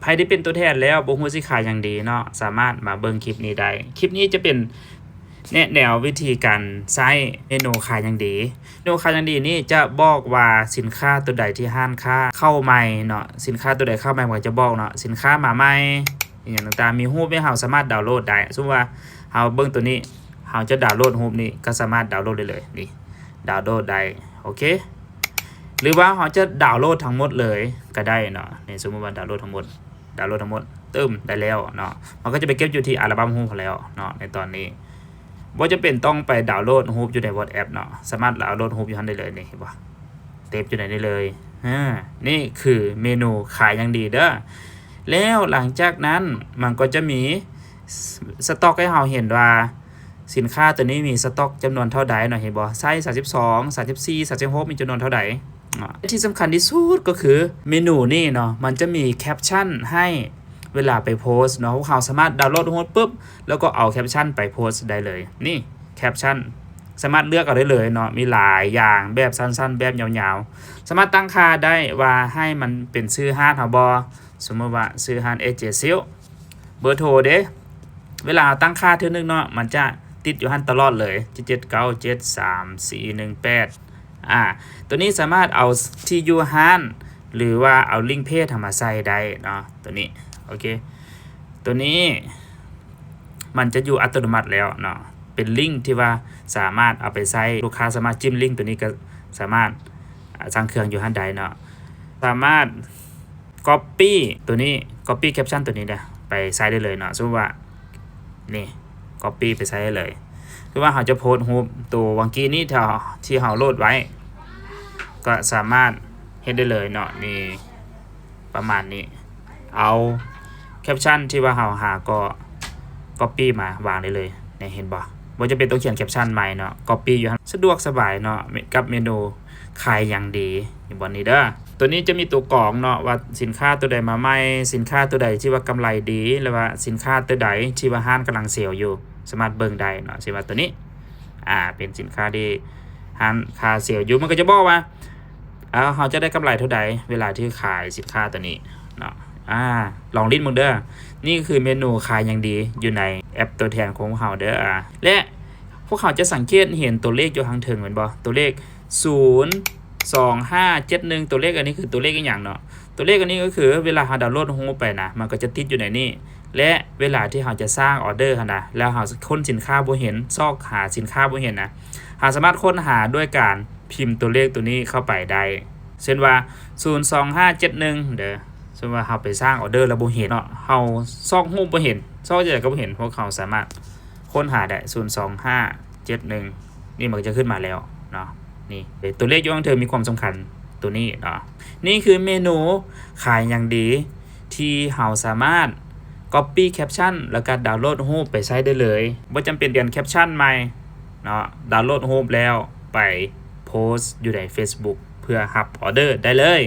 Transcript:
ໃຜທີ່ເປັນຕົວແທນແລ້ວບໍ່ຮູ້ຊິຂາຍຫຍັງດີເນາະ ສາມາດມາເບິ່ງຄລິບນີ້ໄດ້. ຄລິບນີ້ຈະເປັນແນະແນວວິທີການໃຊ້ເມນູຂາຍຫຍັງດີ. ເມນູຂາຍຫຍັງດີນີ້ຈະບອກວ່າສິນຄ້າຕົວໃດທີ່ຮ້ານຄ້າເຂົ້າໃໝ່ເນາະ, ສິນຄ້າຕົວໃດເຂົ້າໃໝ່ ມັນກໍຈະບອກເນາະ, ສິນຄ້າມາໃໝ່ ອີ່ຫຍັງຕ່າງໆ ມີຮູບໃຫ້ເຮົາສາມາດດາວໂຫຼດໄດ້. ສົມມຸດວ່າເຮົາເບິ່ງຕົວນີ້ ເຮົາຈະດາວໂຫຼດຮູບນີ້ ກໍສາມາດດາວໂຫຼດໄດ້ເລີຍ. ນີ້ ດາວໂຫຼດໄດ້ ໂອເຄ ຫຼືວ່າເຮົາຈະດາວໂຫຼດທັງໝົດເລີຍກໍໄດ້ເນາະ. ນີ້ສົມມຸດວ່າດາວໂຫຼດທັງໝົດ ດາວໂຫຼດທັງໝົດ ຕຶ້ມ ໄດ້ແລ້ວເນາະ. ມັນກໍຈະໄປເກັບຢູ່ທີ່ອັລບັມຮູບເຮົາແລ້ວເນາະ. ໃນຕອນນີ້ບໍ່ຈຳເປັນຕ້ອງໄປດາວໂຫຼດຮູບຢູ່ໃນ WhatsApp ເນາະ, ສາມາດດາວໂຫຼດຮູບຢູ່ຫັ້ນໄດ້ເລີຍ. ນີ້ເຫັນບໍ່? ເກັບຢູ່ໃນນີ້ເລີຍ. ອາ ນີ້ຄືເມນູຂາຍຫຍັງດີເດີ. ແລ້ວຫຼັງຈາກນັ້ນມັນກໍຈະມີສະຕັອກໃຫ້ເຮົາເຫັນວ່າ ສິນຄ້າຕົວນີ້ມີສະຕັອກຈຳນວນເທົ່າໃດເນາະ, ເຫັນບໍ່? ໄຊສາມສິບສອງ ສາມສິບສີ່ ສາມສິບຫົກ ມີຈຳນວນເທົ່າໃດເນາະ. ແລະທີ່ສຳຄັນທີ່ສຸດກໍຄືເມນູນີ້ເນາະ ມັນຈະມີແຄັບຊັນໃຫ້ເວລາໄປໂພສເນາະ. ພວກເຮົາສາມາດດາວໂຫຼດຮູບປຶບ ແລ້ວກໍເອົາແຄັບຊັນໄປໂພສໄດ້ເລີຍ. ນີ້ແຄັບຊັນ ສາມາດເລືອກເອົາໄດ້ເລີຍເນາະ, ມີຫຼາຍຢ່າງ ແບບສັ້ນໆ ແບບຍາວໆ. ສາມາດຕັ້ງຄ່າໄດ້ວ່າໃຫ້ມັນເປັນຊື່ຮ້ານເຮົາບໍ່, ສົມມຸດວ່າຊື່ຮ້ານ ເອເຈ ຊິລ. ເບີໂທເດ້ ເວລາເຮົາຕັ້ງຄ່າເທື່ອໜຶ່ງເນາະ ມັນຈະຕິດຢູ່ຫັ້ນຕະຫຼອດເລີຍ ເຈັດເຈັດເກົ້າເຈັດສາມສີ່ໜຶ່ງແປດ. ອາ ຕົວນີ້ສາມາດເອົາທີ່ຢູ່ຮ້ານ ຫຼືວ່າເອົາລິ້ງເພຈເຮົາມາໃສ່ໄດ້ເນາະ ຕົວນີ້ ໂອເຄ. ຕົວນີ້ມັນຈະຢູ່ອັດຕະໂນມັດແລ້ວເນາະ, ເປັນລິ້ງທີ່ວ່າສາມາດເອົາໄປໃຊ້ ລູກຄ້າສາມາດຈິ້ມລິ້ງຕົວນີ້ ກໍສາມາດ ອາ ສັ່ງເຄື່ອງຢູ່ຫັ້ນໄດ້ເນາະ. ສາມາດ ກັອບປີ້ຕົວນີ້ ກັອບປີ້ແຄັບຊັນຕົວນີ້ນະ ໄປໃຊ້ໄດ້ເລີຍເນາະ. ສົມມຸດວ່າ ນີ້ ກັອບປີ້ໄປໃຊ້ໄດ້ເລີຍ. ຄືວ່າເຮົາຈະໂພສຮູບຕົວຫວ່າງກີ້ນີ້ ທີ່ເຮົາ ທີ່ເຮົາໂຫຼດໄວ້ ກໍສາມາດເຮັດໄດ້ເລີຍເນາະ. ນີ້ ປະມານນີ້ ເອົາແຄັບຊັນທີ່ວ່າເຮົາຫາກໍກັອບປີ້ມາວາງໄດ້ເລີຍ. ນີ້ ເຫັນບໍ່? ບໍ່ຈຳເປັນຕ້ອງຂຽນແຄັບຊັນໃໝ່ເນາະ, ກັອບປີ້ຢູ່ຫັ້ນ ສະດວກສະບາຍເນາະ ກັບເມນູຂາຍຫຍັງດີ ຢູ່ບ່ອນນີ້ເດີ. ຕົວນີ້ຈະມີຕົວກອງເນາະ ວ່າສິນຄ້າຕົວໃດມາໃໝ່, ສິນຄ້າຕົວໃດທີ່ວ່າກຳໄລດີ ຫຼືວ່າສິນຄ້າຕົວໃດທີ່ວ່າຮ້ານກຳລັງເຊວຢູ່ ສາມາດເບິ່ງໄດ້ເນາະ. ເຊັ່ນວ່າຕົວນີ້ ອາ ເປັນສິນຄ້າທີ່ຮ້ານຄ້າເຊວຢູ່ ມັນກໍຈະບອກວ່າ ເຮົາຈະໄດ້ກຳໄລເທົ່າໃດເວລາທີ່ຂາຍສິນຄ້າຕົວນີ້ເນາະ. ອາ ລອງຫຼິ້ນເບິ່ງເດີ. ນີ້ຄືເມນູຂາຍຫຍັງດີຢູ່ໃນແອັບຕົວແທນຂອງເຮົາເດີ. ອາ ແລະ ພວກເຮົາຈະສັງເກດເຫັນຕົວເລກຢູ່ທາງເທິງແມ່ນບໍ່? ຕົວເລກສູນສອງຫ້າເຈັດໜຶ່ງ ຕົວເລກອັນນີ້ຄືຕົວເລກອີ່ຫຍັງເນາະ? ຕົວເລກອັນນີ້ກໍຄືເວລາເຮົາດາວໂຫຼດຮູບໄປນະ ມັນກໍຈະຕິດຢູ່ໃນນີ້ ແລະ ເວລາທີ່ເຮົາຈະສ້າງອໍເດີຫັ້ນນະ ແລ້ວເຮົາຄົ້ນສິນຄ້າບໍ່ເຫັນ ຊອກຫາສິນຄ້າບໍ່ເຫັນນະ ເຮົາສາມາດຄົ້ນຫາດ້ວຍການພິມຕົວເລກຕົວນີ້ເຂົ້າໄປໄດ້. ເຊັ່ນວ່າ ສູນສອງຫ້າເຈັດໜຶ່ງ ເດີ ເຊັ່ນວ່າເຮົາໄປສ້າງອໍເດີແລ້ວບໍ່ເຫັນເນາະ, ເຮົາຊອກຮູບບໍ່ເຫັນ ຊອກຈັ່ງໃດກໍບໍ່ເຫັນ, ພວກເຮົາສາມາດຄົ້ນຫາໄດ້ ສູນສອງຫ້າເຈັດໜຶ່ງ ນີ້ມັນກໍຈະຂຶ້ນມາແລ້ວເນາະ. ນີ້ຕົວເລກຢູ່ທາງເທິງມີຄວາມສຳຄັນຕົວນີ້ເນາະ. ນີ້ຄືເມນູຂາຍຫຍັງດີ ທີ່ເຮົາສາມາດກັອບປີ້ແຄັບຊັນ ແລ້ວກໍດາວໂຫຼດຮູບໄປໃຊ້ໄດ້ເລີຍ. ບໍ່ຈຳເປັນປ່ຽນແຄັບຊັນໃໝ່ເນາະ, ດາວໂຫຼດຮູບແລ້ວໄປໂພສຢູ່ໃນເຟສບຸກ ເພື່ອຮັບອໍເດີໄດ້ເລີຍ.